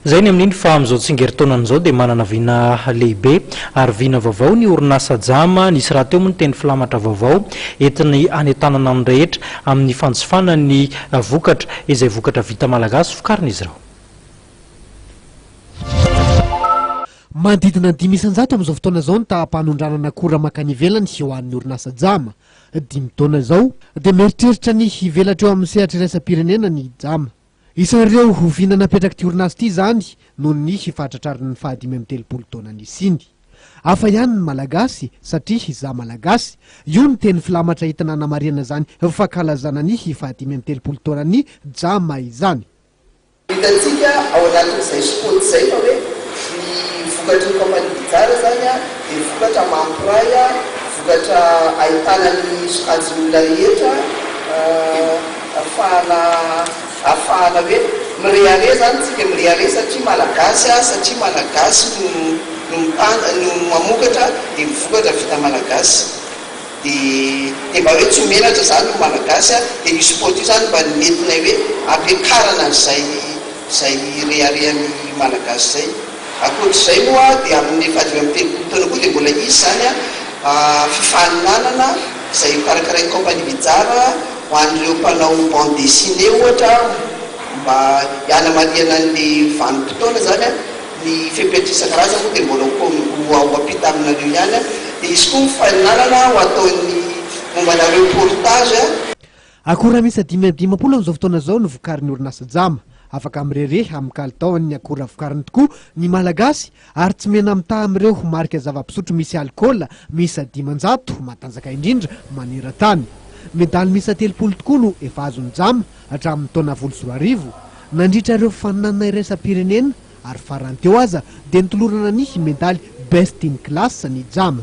Izay ny amin'iny fa amin'izao tsingerin-taonany izao dia manana vina lehibe ary vina vaovao ny orinasa Jama. Nisy rahateo moa ny teny filamatra vaovao entiny hanentanana ny rehetra amin'ny fanjifana ny vokatra izay vokatra vita malagasy vokarin'izy ireo. Manodidina ny 5% amin'izao fotoana izao ny taham-panondranana akora mankany ivelany ho an'ny orinasa Jama. Dimy taona izao dia mieritreritra ny hivelatra eo amin'ny sehatra iraisam-pirenena ny Jama. Isan'ireo vina napetrak'ity orinasa ity izany noho ny fahatratrarin'ny faha-35 taona nisiany. Hafa ihany ny Malagasy satria izaho Malagasy. Io ny teny filamatra entina hanamarihana izany fankalazana ny faha-35 taonan'ny Jama izany. Hitantsika ao anatin'izay spot izay fa hoe ny vokatry ny compagnie Bijara izany dia vokatra mampiray, vokatra ahitana ny sokajin'olona rehetra, Ahafahana ahafahana hoe mirehareha zany tsika, mirehareha satria malagasy satria malagasy no no mitana no mamokatra dia ny vokatra vita malagasy. Dia dia mba hoe tsy ho menatra zany ny malagasy dia io spot io zany mba nentinay hoe ampiakarana an'izay izay reharehan'ny malagasy izay. Ankoatr'izay moa dia amin'ny faha-35 taona koa dia mbola hisy izany fifaninanana izay hokarakarain'ny Compagnie Mijara ho an'ireo mpanao bande dessinée ohatra mba hanamarihana an'ilay vanim-potoana izany, ny fepetra isan-karazany moa dia mbola ho ampita aminareo ihany. Dia hisy koa ny fifaninanana ho ataon'ny momba ana reportage. Akora miisa 55 amin'izao fotoana izao no vokarin'ny orinasa Jama. Afaka mirehareha amin'ny kalitaon'ny akora vokariny tokoa ny Malagasy ary tsy mena-mitaha amin'ireo marika zava-pisotro misy alikaola miisa 500 matanjaka indrindra maneran-tany. Medaly miisa 30 tokoa no efa azon'ny Jama hatramin'ny taona 2010 nandritra ireo fifaninanana iraisam-pirenena ary farany teo aza dia notolorana ny medaly Best in Class ny Jama.